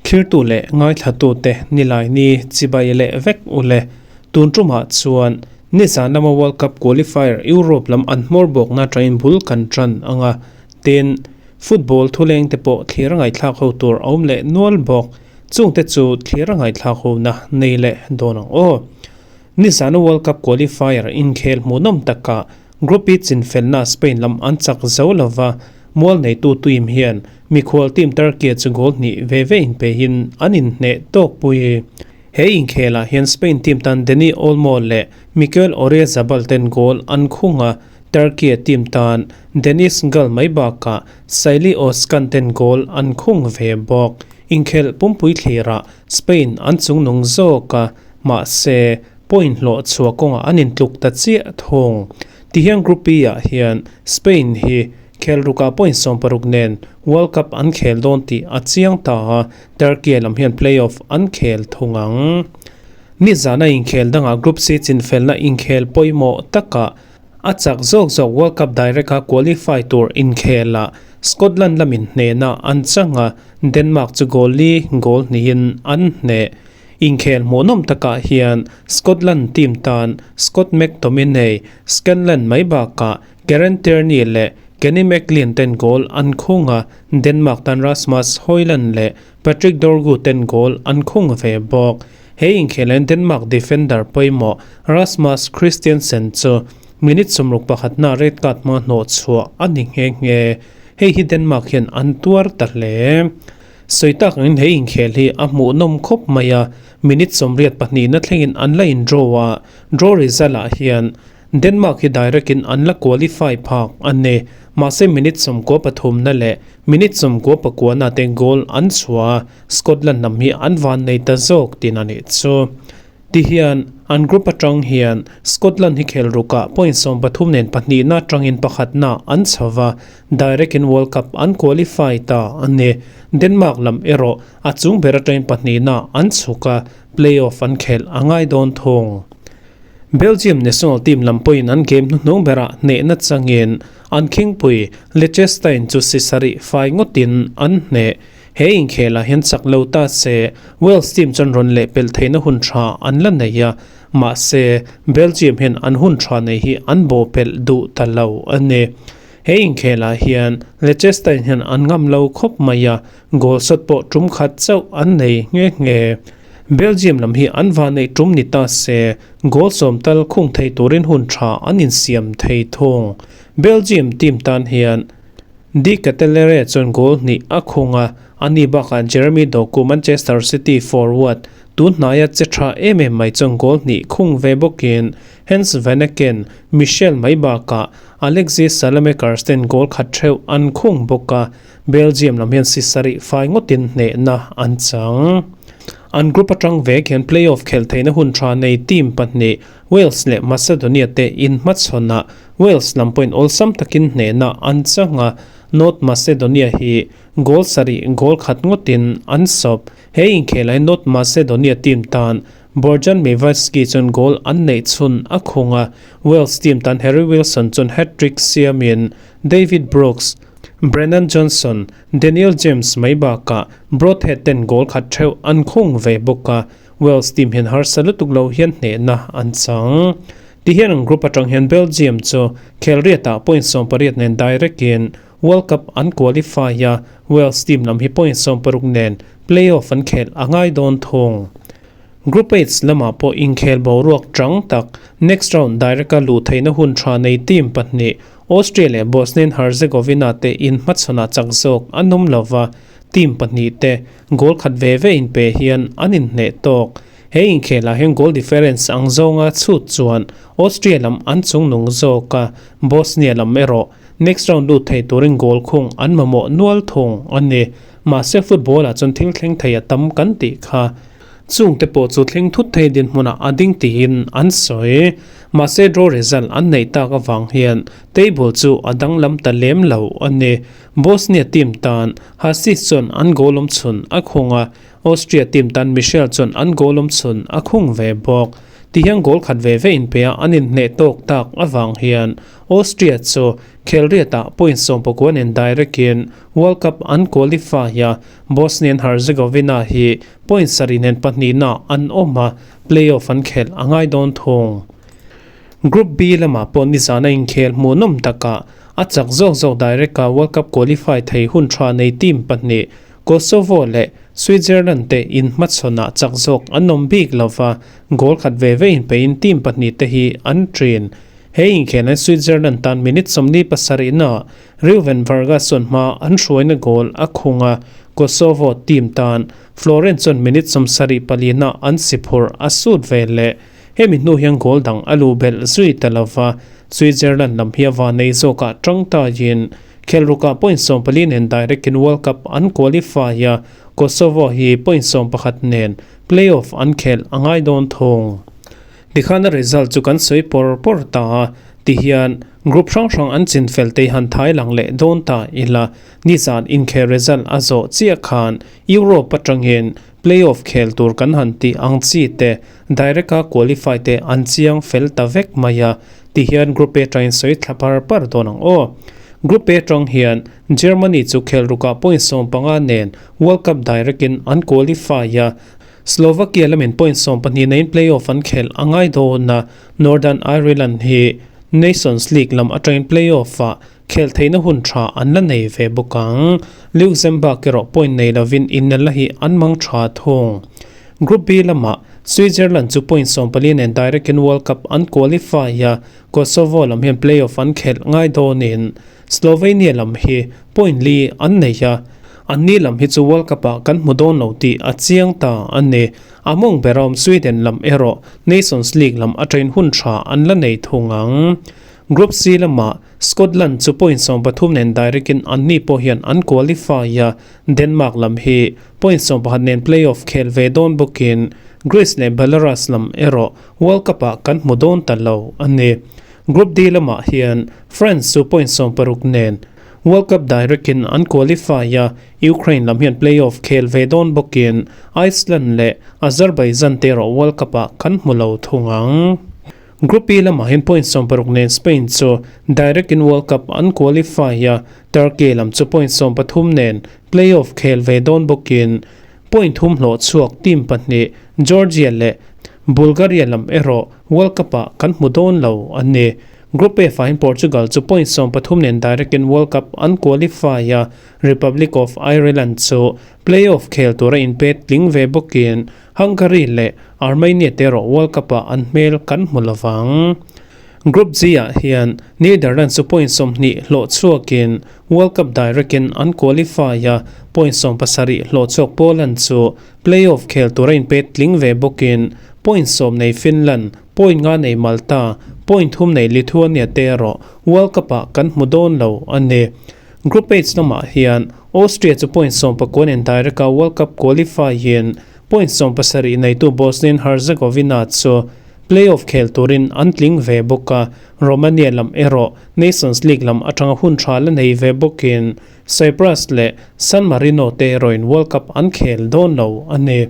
Thlirtu leh ngaithlatute Nilaini chibai leh vek u le. Tun tumah chuan nizan lama World Cup qualifier Europe lam an hmawr bawkna atangin bul kan tan ang a, tin, football thuleng te pawh thlir a ngaihthlak ho tur a awm leh nual bawk. Chungte chu thlir a ngaihthlak hona nei leh dawn ang aw. Nizana World Cup qualifier inkhel hmuhnawm takah Group I chinfelna Spain lam an chak zo lova, mual neitu team hian mikhual team Turkey chu goal hnih ve ve inpeihin an inhneh tawkpui. He inkhelah hian Spain team tan Dani Olmo leh Mikel Oyarzabal ten goal an khung a, Turkey team tan Deniz Gal mai bakah Salih Ozcan ten goal an khung ve bawk. Inkhelh pumpui thlirah Spain an chungnung zawk a, Mahse, point hlawh chhuah kawngah an intluk ta chiah thung. Tihian Group B-ah hian Spain hi khel rukah point 16 nen World Cup an khel dawn tih a chiang ta a, Turkey lam hian play-off an khel thung ang. Nizana inkhel dangah Group C chinfelna inkhel pawimawh takah a chak zawk zawk World Cup direct-a qualify tur inkhelah Scotland lamin hnehna an chang a, Denmark chu goal li goal hnihin an hneh. Inkhel hmuhnawm takah hian Scotland team tan Scott McTominay, Scanlan mai bakah Kieran Tierney leh Kenny McLean ten goal an khung a, Denmark tan Rasmus Hojlund leh Patrick Dorgu ten goal an khung ve bawk. He inkhelain Denmark defender pawimawh Rasmus Christiansen chu minute 61 na red card hma hnawh chhuah a ni nghe nghe. Hei hi Denmark hian an tuar ta hle. Sawi tak angin he inkhel hi a hmuhnawm khawp mai a, minute 82 na thlengin an la in draw a, draw result ah hian Denmark hi direct in an la qualify phak a ni. Mahse minute 93 na leh minute 99 na te goal an chhuah a, Scotland lam hi an van nei ta zawk tin a nih chu. Tihian, an group atang hian Scotland hi khel rukah point 13 nen pahnihna atangin pakhatna an chho va, direct in World Cup an qualify ta a ni. Denmark lam erawh a chung ber atangin pahnihna an chhuk a, play-off an khelh a ngai dawn thung. Belgium national team lam pawhin an game hnuhnung berah hnehna changin an khingpui Liechtenstein chu si sarih fai ngawtin an hneh. He inkhelah hian chak lo ta se Wales team chuan rawn lehpelh theihna hun tha an la nei a, mahse Belgium hian an hun tha nei hi an bawhpelh duh ta lo a ni. He inkhelah hian Liechtenstein hian an ngam lo khawp mai a, goal shot pawh tum khat chauh an nei nghe nghe. Belgium lam hi an va neih tum ni ta se goal sawm tal khung thei turin hun tha an insiam thei thung. Belgium team tan hian De Ketelaere chuan goal hnih a khung a, ani bakah Jeremy Doku Manchester City forward tun hnaia che tha em em mai chuan goal hnih khung ve bawkin Hans Vanaken, Michel mai bakah Alexis Saelemaekers ten goal khat theuh an khung bawk a, Belgium lam hian si sarih fai ngawtin hnehna an chang. An group atang vek hian play-off khelh theihna hun tha nei team pahnih Wales leh Macedonia te inhmachhawnah Wales lam pawhin awlsam takin hnehna an chang a, North Macedonia hi goal sarih goal khat ngawtin an sawp. He inkhelai North Macedonia team tan Borjan Micevski chuan goal an neih chhun a khung a, Wales team tan Harry Wilson chuan hat-trick siamin David Brooks, Brennan Johnson, Daniel James mai bakah Broadhead ten goal khat theuh an khung ve bawk a, Wales team hian harsa lutuk lo hian hnehna an chang. Tihian an group atang hian Belgium chu khelriatah point 18 nen direct in World Cup an qualify a, Wales team lam hi point 16 nen play-off an khelh a ngai dawn thung. Group H lamah pawh inkhel boruak chang tak next round direct a luh theihna hun tha nei team pahnih Austria leh Bosnia and Herzegovina te inhmachhawnah chak zawk an awm lova, team pahnih te goal khat ve ve in pe hian an inhneh tawk. He inkhelah hian goal difference ang zawnga chhut chuan Austria lam an chungnung zawk a, Bosnia lam erawh next round lut thei turin goal khung an mamawh nual thung a ni. Mahse football ah chuan thil thleng thei a tam kan tih kha. Chungte pawh chu thleng thut thei dinhmunah a ding tiin an sawi. Mahse draw result an neih tak avang hian table chu a danglam ta lem lo a ni. Bosnia team tan Hasic chuan an goal awm chhun a khung a, Austria team tan Michel chuan an goal awm chhun a khung ve bawk. Tihian goal khat ve ve inpea an inhneh tawk tak avang hian Austria chu khelriatah point 19 nen direct-in World Cup an qualify a, Bosnia and Herzegovina hi point 7 nen pahnihna an awm a, play-off an khelh a ngai dawn thung. Group B lamah pawh nizana inkhel hmuhnawm takah a chak zawk zawk direct-a World Cup qualify thei hun tha nei team pahnih Kosovo leh Switzerland te inhmachhawnah chak zawk an awm bik lova, goal khat ve ve inpeiin team pahnih te hi an ṭin. He inkhelhna Switzerland tan minute 47 naah Reuven Vargas chuan hma an hruaina goal a khung a, Kosovo team tan Florent chuan minute 74 naah an si phurh a sut ve leh. Hemi hnu hian goal dang a luh belh zui ta lova, Switzerland lam hi a vanei zawkah tang taiin Khelrukah point 14 nen direct in World Cup an qualify a, Kosovo hi point 11 nen play-off an khelh a ngai dawn thung. Tikhan a result chu kan sawi pawr pawr ta a, tihian group hrang hrang an chin fel te han thai lang leh dawn ta ila, nizan inkhel result a zawh chiah khan Europe atangin play-off khel tur kan han tih ang chi te direct a qualify te an chiang fel ta vek mai a, tihian Group A atangin sawi thla par par dawn ang aw. Group A atang hian Germany chu khelrukah point 15 nen World Cup direct in an qualify a, Slovakia lamin point 12 neiin play-off an khelh a ngai dawn a, Northern Ireland hi Nations League lam atangin play-off ah khel theihna hun tha an la nei ve bawk ang. Luxembourg erawh point nei lovin inelna hi an mang tha thung. Group B lamah Switzerland chu point 14 nen direct in World Cup an qualify a, Kosovo lam hian play-off an khelh ngai dawnin Slovenia lam hi point 4 an nei a, anni lam hi chu World Cup ah kan hmu dawn lo tih a chiang ta a ni. A mawng ber a awm Sweden lam erawh Nations League lam atangin hun tha an la nei thung ang. Group C lamah Scotland chu point 13 nen direct in anni pawh hian an qualify a, Denmark lam hi point 11 nen play-off khel ve dawn bawkin Greece leh Belarus lam erawh World Cup ah kan hmu dawn ta lo a ni. Group D lamah hian France chu point 16 nen World Cup direct in an qualify a, Ukraine lam hian play-off khel ve dawn bawkin Iceland leh Azerbaijan te erawh World Cup ah kan hmu lo thung ang. Group E lamah hian point 16 nen Spain chu direct in World Cup an qualify a, Turkey lam chu point 13 nen play-off khel ve dawn bawkin point 3 hlawh chhuak team pahnih Georgia leh Bulgaria lam erawh World Cup ah kan hmu dawn lo a ni. Group F ah hian Portugal chu point 13 nen direct in World Cup an qualify a, Republic of Ireland chu play-off khel tura inpet tling ve bawkin Hungary leh Armenia te erawh World Cup ah an hmel kan hmu lovang. Group G ah hian Netherlands chu point 20 hlawh chhuakin World Cup direct in an qualify a, point 17 hlawh chhuak Poland chu play-off khel tura inpet tling ve bawkin point 10 nei Finland, point 5 nei Malta, point 3 nei Lithuania te erawh World Cup ah kan hmu dawn lo a ni. Group H lamah hian Austria chu point 19 nen direct a World Cup qualify in point 17 neitu Bosnia and Herzegovina chu play-off khel turin an tling ve bawk a, Romania lam erawh Nations League lam atanga hun tha la nei ve bawkin Cyprus leh San Marino te erawhin World Cup an khel dawn lo a ni.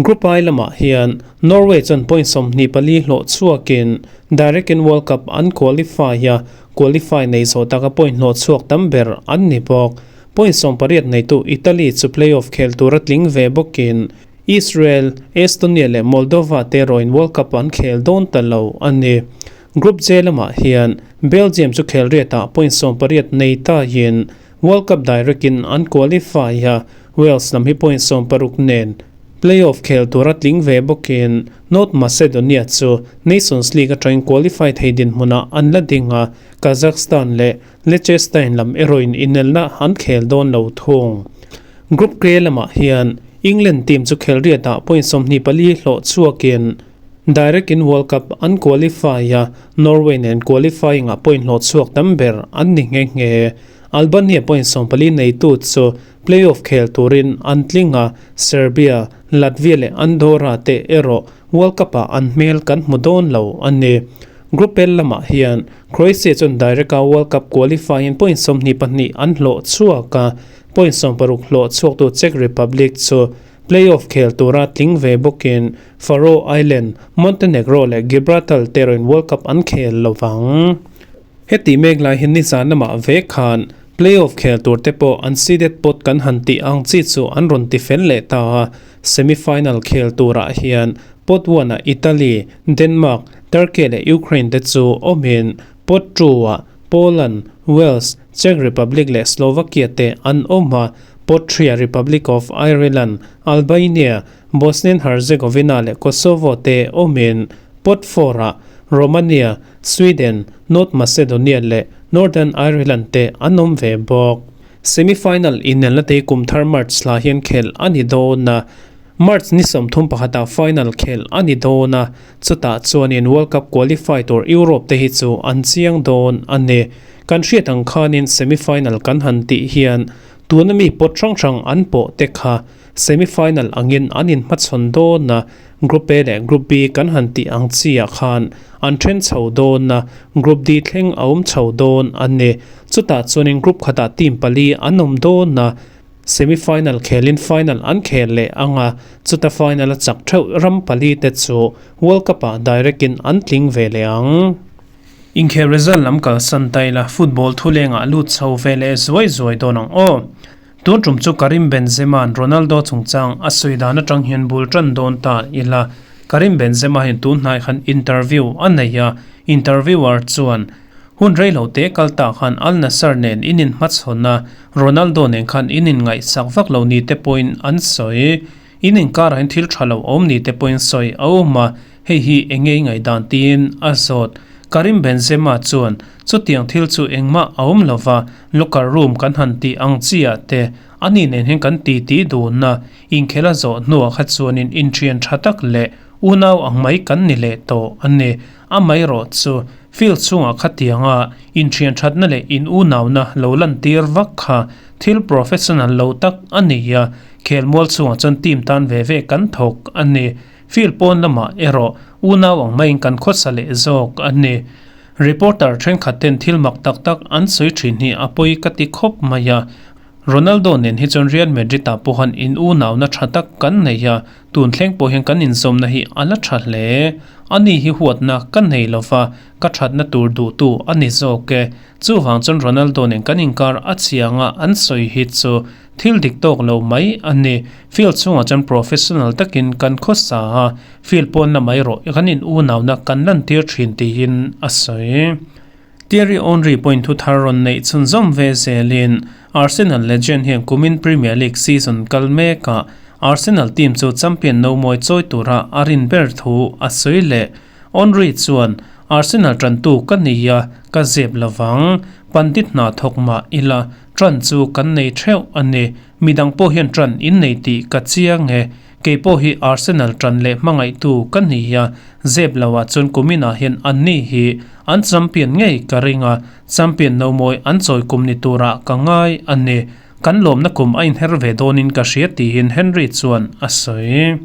Group I lamah hian Norway chuan point 24 hlawh chhuakin direct in World Cup an qualify a, qualify nei zawh taka point hlawh chhuak tam ber an ni bawk. Point 18 neitu Italy chu play-off khel tura tling ve bawkin Israel, Estonia leh Moldova te erawhin World Cup an khel dawn ta lo a ni. Group J lamah hian Belgium chu khel riatah point 18 nei taiin World Cup direct in an qualify a, Wales lam hi point 16 nen play-off khel tura tling ve bawkin North Macedonia chu Nations League atangin qualify thei dinhmunah an la ding a, Kazakhstan leh Liechtenstein lam erawhin inelna an khel dawn lo thung. Group K lamah hian England team chu khel riatah point 24 hlawh chhuakin direct in World Cup an qualify a, Norway nen qualifying ah point hlawh chhuak tam ber an ni nghe nghe. Albania point 14 neitu chu play-off khel turin an tling a, Serbia, Latvia leh Andorra te erawh World Cup ah an hmel kan hmu dawn lo a ni. Group L lamah hian Croatia chuan direct a World Cup qualifying point 22 an hlawh chhuak a, point 16 hlawh chhuaktu Czech Republic chu Play-off khel tura tling ve bawkin Faroe Island, Montenegro leh Gibraltar te erawhin World Cup an khel lo vang. Heti mek lai hian nizan lamah ve khan play-off khel tur te pawh an seeded pot kan han tih ang chi chu an rawn ti fel leh ta a, semi-final khel turah hian pot one-ah Italy, Denmark, Turkey leh Ukraine te chu awmin pot two-ah Poland, Wales, Czech Republic leh Slovakia te an awm a, pot three-ah Republic of Ireland, Albania, Bosnia and Herzegovina leh Kosovo te awmin pot four-ah Romania, Sweden, North Macedonia leh Northern Ireland te an awm ve bawk. Semi-final inelna te hi kum thar March thla hian khelh a ni dawn a, March ni 31 ah final khelh a ni dawn a, chutah chuanin World Cup qualify tur Europe te hi chu an chiang dawn a ni. Kan hriat ang khanin semi-final kan han tih hian tuna mi pawt hrang hrang an pawh te kha Semi-final angin an inhmachhawn dawn a, Group A leh Group B kan han tih ang chiah khan an then chho dawn a, Group D thleng a awm chho dawn a ni. Chutah chuanin Group khatah team pali an awm dawn a, semi-final khelin final an khel leh ang a, chuta final a chak theuh ram pali te chu World Cup-ah direct-in an tling ve leh ang. Inkhel result lam kalsan ta ila, football thulengah lut chho ve leh zuai zuai dawn ang aw. Tun tum chu Karim Benzema-a'n Ronaldo chungchang a sawi dan atang hian bul tan dawn ta ila. Karim Benzema hian tun hnai khan interview a nei a, interviewer chuan, Hun rei lo te kal ta khan Al Nassr nen in inhmachhawn a, Ronaldo nen khan in inngaihsak vak lo ni te pawhin an sawi. In inkarah hian thil tha lo awm ni te pawhin sawi a awm a, hei hi eng nge i ngaihdan tiin a zawt. Karim Benzema chuan, Chutiang thil chu engmah a awm lo va, locker room kan han tih ang chiah te, ani nen hian kan titi dun a, inkhel a zawh hnuah kha chuanin inṭhian ṭha tak leh unau ang mai kan ni leh tawh a ni. Amaherawh chu, field chhungah khatianga inṭhian ṭhatna leh in unauna lo lantir vak kha thil professional lo tak a ni a, Khelmual chhungah chuan team tan ve ve kan thawk a ni. Field pawn lamah erawh unau ang maiin kan khawsa leh zawk a ni. Reporter thenkhat ten thil mak tak tak an sawi thin hi a pawi ka ti khawp mai a. Ronaldo nen hi chuan Real Madrid ah pawhan in unauna tha tak kan nei a, tun thleng pawh hian kan inzawmna hi a la tha hle. Ani hi huatna ka nei lova, ka thatna tur duhtu a ni zawk e. Chuvang chuan Ronaldo nen kan inkar a chianga an sawi hi chu Thil dik tawk lo mai a ni. Field chhungah chuan professional takin kan khawsa a, field pawn la mai rawh kan in unauna kan lantir thin tiin a sawi. Thierry Henry pawhin thu thar rawn neih chhunzawm ve zelin Arsenal legend hian kumin Premier League season kal mekah Arsenal team chu champion no mawi chawi tura a rin ber thu a sawi leh. Henry chuan, Arsenal tantu ka nei a, ka zep lovang. Pandit hna thawk mah ila, tan chu kan nei theuh a ni. Midang pawh hian tan in nei tih ka chiang e. Kei pawh hi Arsenal tan leh hmangaihtu ka ni a, zep loah chuan kuminah hian anni hi an champion ngei ka ring a, champion no mawi an chawi kum ni turah ka ngai a ni. Kan lawmna kum a inher ve dawnin ka hria tiin Henry chuan a sawi.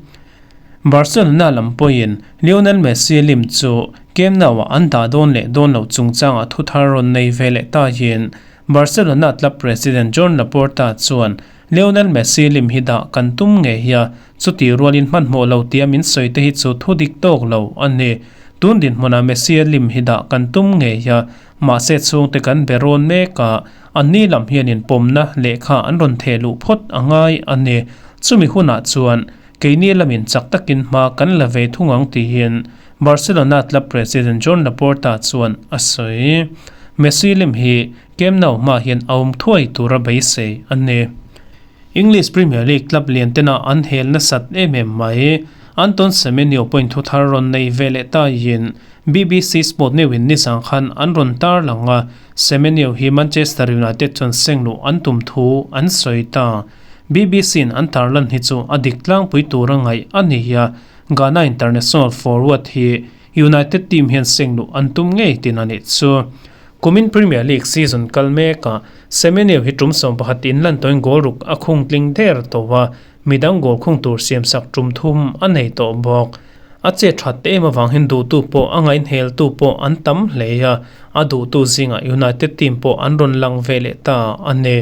Barcelona lam pawhin Lionel Messi lim chu Camp Nou-ah an dah dawn leh dawn loh chungchangah thu thar rawn nei ve leh tahin Barcelona club president Joan Laporta chuan Lionel Messi lim hi dah kan tum ngei hi a, chutih rualin hmanhmawh lo tia min sawi te hi chu thu dik tawk lo a ni. Tun dinhmunah Messi-a lim hi dah kan tum ngei hi a, mahse chhungte kan be rawn mek a, anni lam hianin pawmna lehkha an rawn theh luh phawt a ngai a ni. Chumi hunah chuan Keini lamin chak takin hma kan la ve thung ang tiin Barcelona club president Joan Laporta chuan a sawi. Messi lim hi Camp Nou hma hian a awm thuai tura beisei a ni. English Premier League club lian tena an hel nasat em em mai. Anton Semenyo pawhin thu thar rawn nei ve leh taiin BBC Sport News-in nizang khan an rawn tarlang a, Semenyo hi Manchester United chuan sengluh an tum thu an sawi ta. BBC-in an tarlan hi chu a dik tlangpui tura ngaih a ni a, Ghana international forward hi United team hian sengluh an tum ngei tin a nih chu. Kumin Premier League season kal mekah Semenyo hi tum 11 inlan tawhin goal ruk a khung tling der tawh a, midang goal khung tur siamsak tum thum a nei tawh bawk. A che that em avang hian duhtu pawh a ngainheltu pawh an tam hle a, a duhtu zingah United team pawh an rawn lang ve leh ta a ni.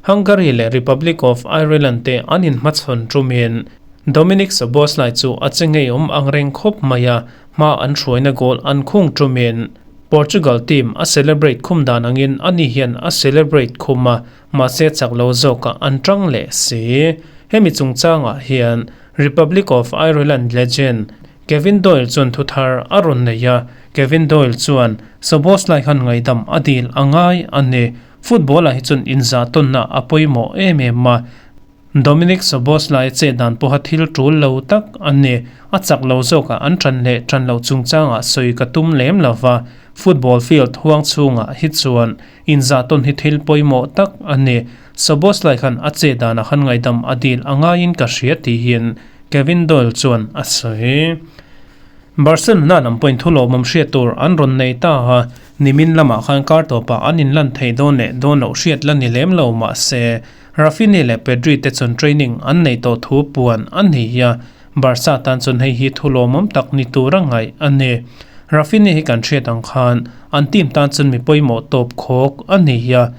Hungary leh Republic of Ireland te an inhmachhawn ṭumin Dominik Szoboszlai chu a che ngeiawm ang reng khawp mai a, hma an hruaina goal an khung ṭumin Portugal team a celebrate khum dan angin ani hian a celebrate khum a, mahse chak lo zawkah an ṭang leh si. Hemi chungchangah hian Republic of Ireland legend Kevin Doyle chuan thuthar a rawn nei a, Kevin Doyle chuan Szoboszlai khan ngaihdam a dil a ngai a ni. Football-ah hi chuan inzahtawnna a pawimawh em em a, Dominik Szoboszlai chet dan pawha thil tul lo tak a ni. A chak lo zawkah an tan leh tan loh chungchangah sawi ka tum lem lo va, football field huang chhungah hi chuan inzahtawn hi thil pawimawh tak a ni. Szoboszlai khan a chet danah khan ngaihdam a dil a ngaiin ka hria tiin Kevin Doyle chuan a sawi. Barcelona lam pawhin thu lawmawm hriat tur an rawn nei ta a, nimin lamah khan kar tawpah an inlan thei dawn leh dawn loh hriat la ni lem lo mahse Raphinha leh Pedri te chuan training an neih tawh thu puan a ni a, Barca tan chuan hei hi thu lawmawm tak ni tur a ngaih a ni. Raphinha hi kan hriat ang khan an team tan chuan mi pawimawh tawp khawk a ni a,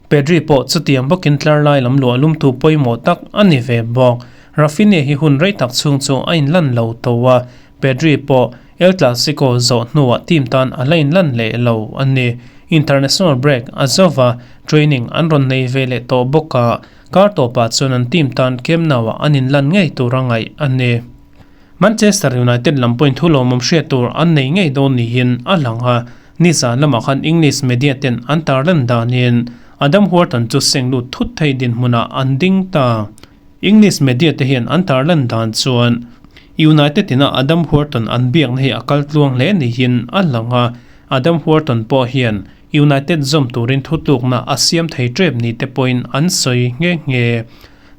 Pedri pawh chutiang bawkin tlar lai lam luah lumtu pawimawh tak a ni ve bawk. Raphinha hi hun rei tak chhung chu a inlan lo tawh a, Pedri pawh El Clasico zawh hnuah team tan a la inlan leh lo a ni. International break a zo va, training an rawn nei ve leh tawh bawk a, kar tawpah chuan an team tan Camp Nou-ah an inlan ngei tur a ngaih a ni. Manchester United lam pawhin thu lawmawm hriat tur an nei ngei dawn niin a lang a, nizan lamah khan English media ten an tarlan danin Adam Wharton chu seng lut thut thei dinhmunah an ding ta. English media te hian an tarlan dan chuan United ina Adam Wharton an biakna hi a kal tluang hle niin a lang a, Adam Wharton pawh hian United zawm turin thutlukna a siam thei tep ni te pawhin an sawi nghe nghe.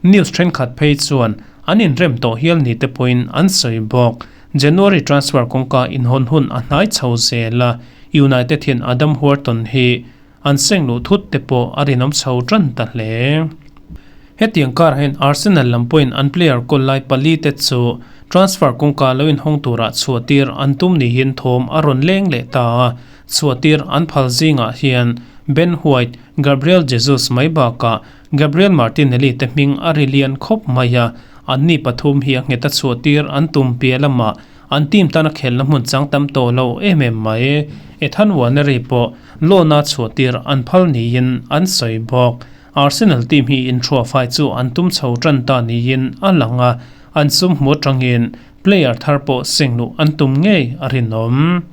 News thenkhat phei chuan an inrem tawh hial ni te pawhin an sawi bawk. January transfer kawngka inhawn hun a hnai chho zel a, United hian Adam Wharton hi an seng luh thut te pawh a rinawm chho tan ta hle. Hetiang karah hian Arsenal lam pawhin an player kawl lai pali te chu transfer kawngka lo inhawng turah chhuahtir an tum niin thawm a rawn leng leh ta a, chhuahtir an phal zingah hian Ben White, Gabriel Jesus mai bakah Gabriel Martinelli te hming a ri lian khawp mai a, anni pathum hi a nghet a chhuah tir an tum piah lamah an team tana khelna hmun chang tam tawh lo em em mai. Ethan Nwaneri pawh loan a chhuah tir an phal niin an sawi bawk. Arsenal team hi inthuah fai chu an tum chho tan ta niin a lang a, an sum hmu atangin player thar pawh seng luh an tum ngei a rinawm.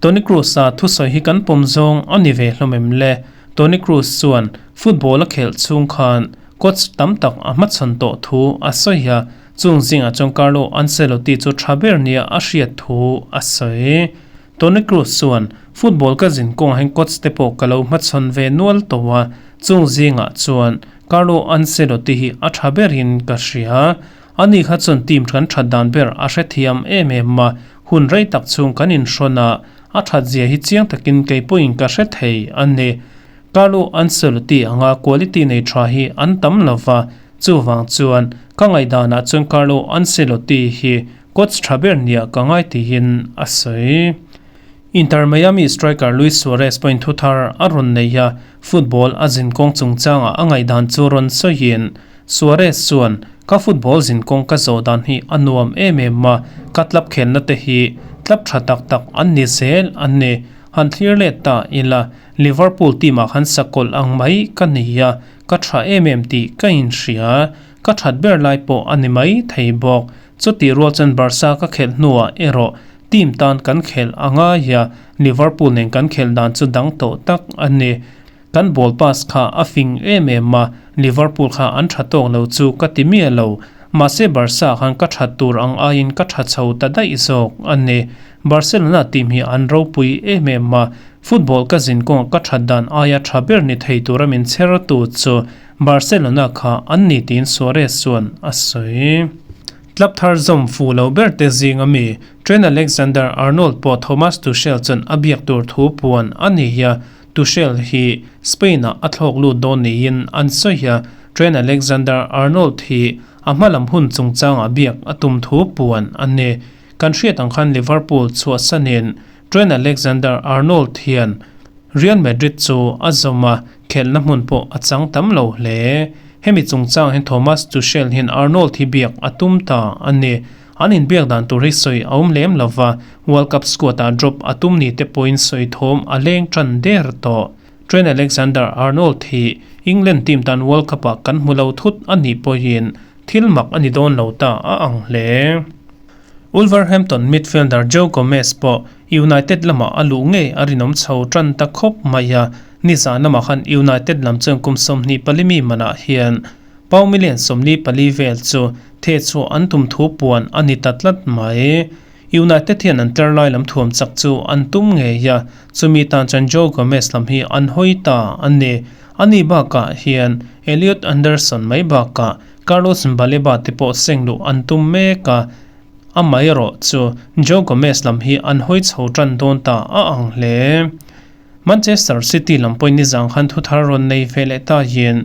Toni Kroos-a thusawi hi kan pawm zawng a ni ve hlawm em le? Toni Kroos chuan football a khelh chhung khan coach tam tak a hmachhawn tawh thu a sawi a, chung zingah chuan Carlo Ancelotti chu tha ber nia a hriat thu a sawi. Toni Kroos chuan, Football ka zin kawngah hian coach te pawh ka lo hmachhawn ve nual tawh a, chung zingah chuan Carlo Ancelotti hi a tha berin ka hria. Ani kha chuan team kan that dan ber a hrethiam em em a, Hun rei tak chhung kan inhrawn a, a that zia hi chiang takin kei pawhin ka hre thei a ni. Carlo Ancelotti anga quality nei tha hi an tam lo va, chuvang chuan ka ngaihdanah chuan Carlo Ancelotti hi coach tha ber nia ka ngai tiin a sawi. Inter Miami striker Luis Suarez pawhin thu thar a rawn nei a, football a zinkawng chungchangah a ngaihdan chu rawn sawiin, Suarez chuan, Ka football zinkawng ka zawh dan hi a nuam em em a, ka club khelna te hi club tha tak tak an ni zel a ni. Han thlir let ta ila, Liverpool team ah khan sakawlh ang mai ka ni a, ka tha em em tih ka inhria. Ka that ber lai pawh a ni mai thei bawk. Chutih rual chuan Barca ka khelh hnuah erawh team tan kan khelh a ngai a, Liverpool nen kan khelh dan chu dang tawh tak a ni. Kan ball pass kha a fing em em a, Liverpool kha an tha tawk lo chu ka ti miah lo. Mahse Barca khan ka that tur ang aiin ka tha chho ta daih zawk a ni. Barcelona team hi an ropui em em a, football ka zin kawngah ka that dan aia tha ber ni thei tura min chher tu chu Barcelona kha an ni tiin Suarez chuan a sawi. Club thar zawm fu lo ber te zing ami Trent Alexander-Arnold pawh Thomas Tuchel chuan a biak tur thu puan a ni a, Tuchel hi Spain-ah a thlawk lut dawn niin an sawi a, Trent Alexander-Arnold hi a hmalam hun chungchangah biak a tum thu puan a ni. Kan hriat ang khan Liverpool chhuahsanin Trent Alexander-Arnold hian Real Madrid chu a zawm a. khelhna hmun pawh a chang tam lo hle. Hemi chungchang hian Thomas Tuchel hian Arnold hi biak a tum ta a ni. An inbiak dan tur hi sawi a awm lem lo va, World Cup squad-ah drop a tum ni te pawhin sawi thawm a leng tan der tawh. Trent Alexander-Arnold hi England team tan World Cup-ah kan hmu lo thut a nih pawhin thil mak a ni dawn lo ta a ang hle. Wolverhampton midfielder Joe Gomez pawh United lamah a luh ngei a rinawm chho tan ta khawp mai a, nizan lamah khan United lam chuan kum 24 mi manah hian pau million 44 vel chu thehchhuah an tum thu puan a ni ta tlat mai. United hian an tlar lai lam thuam chak chu an tum ngei a, chumi tan chuan Joe Gomez lam hi an hawi ta a ni. Ani bakah hian Elliot Anderson mai bakah Carlos Baleba te pawh seng luh an tum mek a, amaherawh chu Joe Gomez lam hi an hawi chho tan dawn ta a ang hle. Manchester City lam pawhin nizang khan thuthar rawn nei ve leh ta hian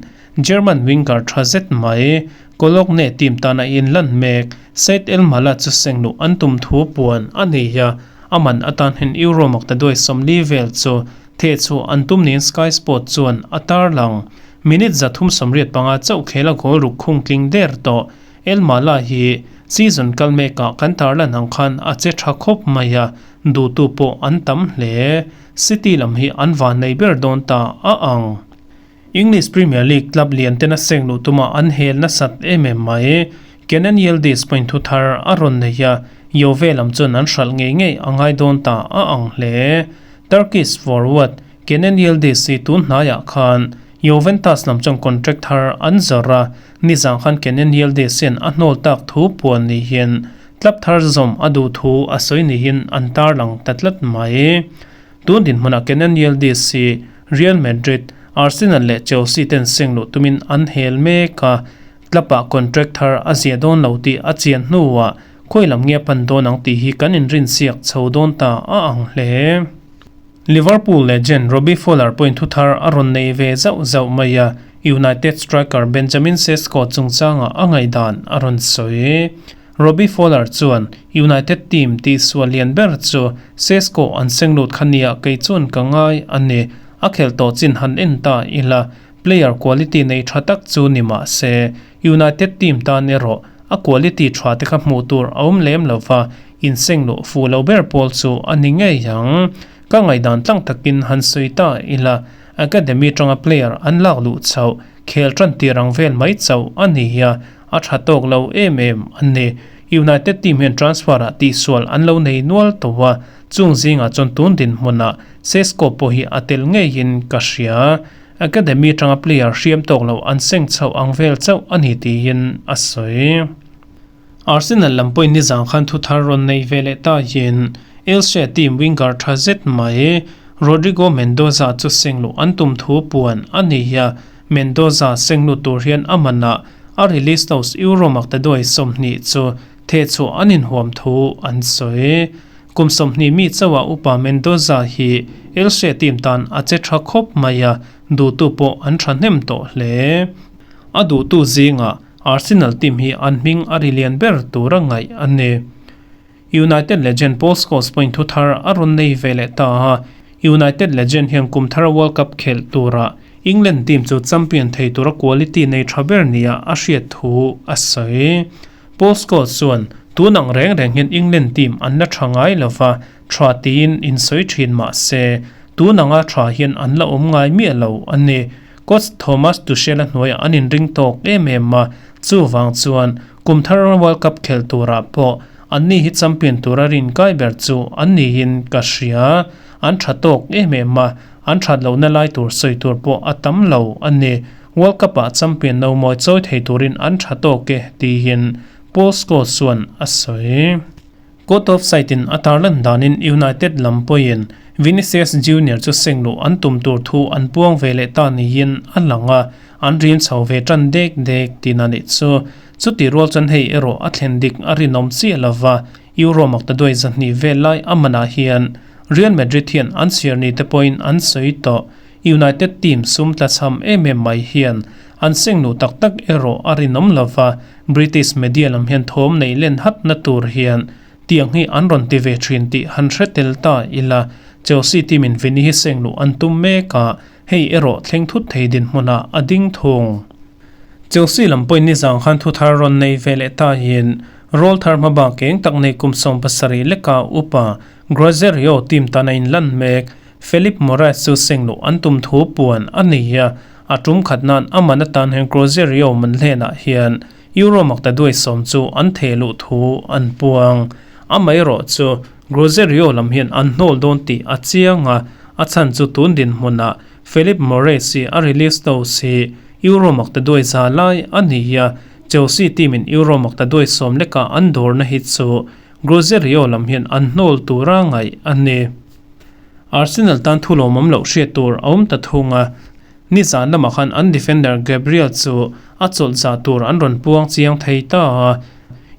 German winger tha zet mai Cologne team tana inlan mek Said El Mala chu seng luh an tum thu puan a nei a, a man atan hian Euro maktaduai 40 vel chu theh chhuah an tum niin Sky Sport chuan a tarlang. Minute 385 chauh khel a goal ruk khung tling der tawh. El Mala hi season kal mekah kan tarlan ang khan a che tha khawp mai a, duhtu pawh an tam hle. City lam hi an van nei ber dawn ta a ang. English Premier League club lian ten a seng luh tuma an hel nasat em em mai. Kenan Yildiz pawhin thu thar a rawn nei a, Juve lam chuan an hralh ngei ngei a ngai dawn ta a ang hle. Turkish forward Kenan Yildiz hi tun hnaiah khan Juventus lam chuan contract thar an zawrh a, nizang khan Kenan Yildiz hian a hnawl tak thu puan niin club thar zawm a duh thu a sawi niin an tarlang ta tlat mai. Tun dinhmunah Kenan Yildiz hi Real Madrid, Arsenal leh Chelsea ten seng luh tumin an hel mek a, club-ah contract thar a ziah dawn lo tih a chian hnuah khawi lam nge a pan dawn ang tih hi kan inrinsiak chho dawn ta a ang hle. Liverpool legend Robbie Fowler pawhin thuthar a rawn nei ve zauh zauh mai a, United striker Benjamin Sesko chungchangah a ngaihdan a rawn sawi. Robbie Fowler chuan, United team tihsual lian ber chu Sesko an seng lut kha nia kei chuan ka ngai a ni. A khelh tawh chin han en ta ila, player quality nei tha tak chu ni mah se, United team tan erawh a quality tha te kha hmuh tur a awm lem lo va, inseng luh fuh lo ber pawl chu a ni ngei ang. Ka ngaihdan tlang takin han sawi ta ila, academy tanga player an lak luh chauh, khel tan tir ang vel mai chauh a ni a, a tha tawk lo em em a ni. United team hian transfer ah tihsual an lo nei nual tawh a, chung zingah chuan tun dinhmunah Sesko pawh hi a tel ngeiin ka hria. Academy atanga player hriam tawk lo an seng chhoh ang vel chauh a ni tiin a sawi. Arsenal lam pawhin nizang khan thu thar rawn nei ve leh ta hian Elche team winger tha zet mai Rodrigo Mendoza chu seng luh an tum thu puan a ni a, Mendoza seng lut tur hian a manah a release clause Euro maktaduai 20 chu thehchhuah an inhuam thu an sawi. Kum 20 mi chauha upa Mendoza hi Elche team tan a che tha khawp mai a, duhtu pawh an thahnem tawh hle. A duhtu zingah Arsenal team hi an hming a ri lian ber tur a ngaih a ni. United legend Paul Scholes pawhin thu thar a rawn nei ve leh ta a, United legend hian kum thar World Cup khelh turah England team chu champion thei tura quality nei tha ber nia a hriat thu a sawi. Paul Scholes chuan, Tun ang reng reng hian England team an la tha ngai lo va, tha tiin insawi thin mah se, tun anga tha hian an la awm ngai miah lo a ni. Coach Thomas Tuchel-a hnuaiah an inring tawk em em a, chuvang chuan kum thar World Cup khelh turah pawh anni hi champion tura rinkai ber chu an niin ka hria. An tha tawk em em a, an that lohna lai tur sawi tur pawh a tam lo a ni. World Cup-ah champion no mawi chawi thei turin an tha tawk e, tiin Paul Scholes chuan a sawi. Court of Site-in a tarlan danin United lam pawhin Vinicius Junior chu seng luh an tum tur thu an puang ve leh ta niin a lang a, an rim chho ve tan dek dek tin a nih chu. Chuti rual chuan hei erawh a thlen dik a rinawm chiah lova, Euro maktaduai 200 vel lai a manah hian Real Madrid hian an chhiar ni te pawhin an sawi tawh. United team sum tlachham em em mai hian an seng luh tak tak erawh a rinawm lova, British media lam hian thawm nei len hatna tur hian tiang hi an rawn ti ve thin tih han hre tel ta ila, Chelsea team in Vini hi seng luh an tum mek a. Hei erawh thleng thut thei dinhmunah a ding thung. Chelsea lam pawhin nizang khan thu thar rawn nei ve leh ta hian rawl thar hma bak eng tak nei kum 70 leka upa Grozerio team tan a inlan mek. Felipe Moraes chu seng luh an tum thu puan a ni a, a tum khat nan a man atan hian Grozerio man hlenah hian Euro makta duai sawm chu an theh luh thu an puang. Amaherawh chu Grozerio lam hian an hnawl dawn tih a chiang a, a chhan chu tun dinhmunah Felipe Moraes hi a release dose hi Euro makta duai za lai a ni a, Chelsea team in Euro makta duai sawm leka an dawrna hi chu Grozerio lam hian an hnawl tura ngaih a ni. Arsenal tan thu lawmawm loh hriat tur a awm ta thung a, nizan lamah khan an defender Gabriel chu a chawlh zah tur an rawn puang chiang thei ta a,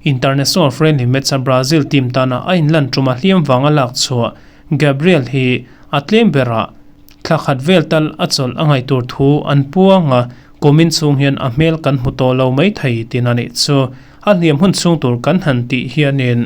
international friendly match a Brazil team tana a inlan ṭuma hliam vanga lak chhuah Gabriel hi a tlem berah Thla khat vel tal a chawlh a ngaih tur thu an puang a, kumin chhung hian a hmel kan hmu tawh lo mai thei tin a nih chu. A hliam hun chhung tur kan han tih hianin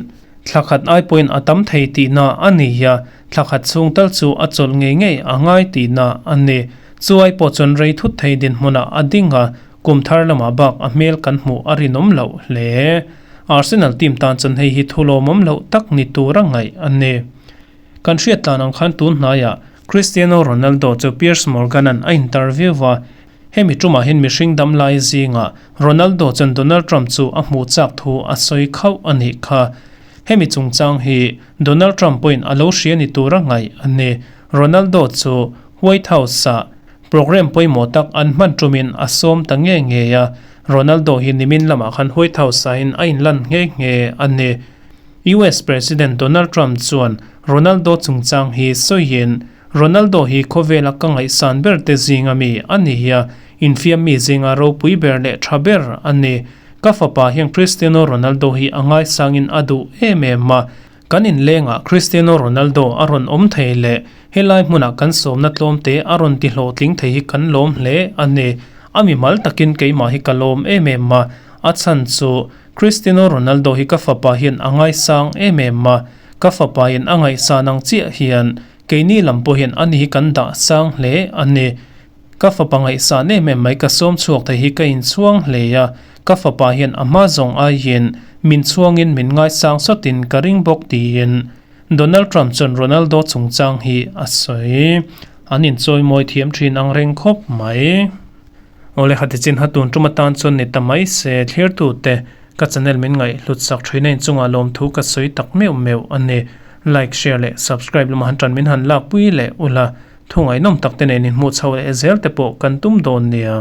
thla khat ai pawhin a tam thei tihna a ni a, thla khat chhung tal chu a chawlh ngei ngei a ngai tihna a ni. Chu ai pawh chuan rei thut thei dinhmunah a ding a, kum thar lamah bak a hmel kan hmuh a rinawm loh hle. Arsenal team tan chuan hei hi thu lawmawm loh tak ni tura ngaih a ni. Kan hriat tlan ang khan tun hnaiah Cristiano Ronaldo chu Piers Morgan-a'n a interview a, hemi tumah hian mihring dam lai zingah Ronaldo chuan Donald Trump chu a hmuh chak thu a sawi khauh a nih kha. Hemi chungchang hi Donald Trump pawhin a lo hria ni tura ngaih a ni. Ronaldo chu White House-ah program pawimawh tak an hman tumin a sawm ta nge nge a, Ronaldo hi nimin lamah khan White House-ah in a inlan nghe nghe a ni. US President Donald Trump chuan Ronaldo chungchang hi sawiin, Ronaldo hi khawvela ka ngaihsan ber te zinga mi a ni a, infiam mi zinga ropui ber leh tha ber a ni. Ka fapa hian Cristiano Ronaldo hi a ngaisangin a duh em em a, kan inlengah Cristiano Ronaldo a rawn awm thei leh helai hmunah kan sawmna tlawmte a rawn ti hlawhtling thei hi kan lawm hle a ni. A mimal takin keimah hi ka lawm em em a, a chhan chu Cristiano Ronaldo hi ka fapa hian a ngaisang em em a, ka fapa in a ngaihsan ang chiah hian keini lam pawh hian ani hi kan dah sang hle a ni. Ka fapa ngaihsan em em mai ka sawm chhuak thei hi ka inchhuang hle a, ka fapa hian a hma zawng aiin min chhuangin min ngaisang sawtin ka ring bawk tiin Donald Trump chuan Ronaldo chungchang hi a sawi. An inchawimawi thiam thin ang reng khawp mai. Awle hati chin ha tun tum atan chuan ni ta mai se thlirtute ka channel min ngaih hlut sak thin a inchungah lawmthu ka sawi tak meuh meuh a ni. Like, share leh subscribe lama han tan min han lakpui leh ula thu ngaihnawm tak te nen inhmuh chho leh zel te pawh kan tum dawn nia.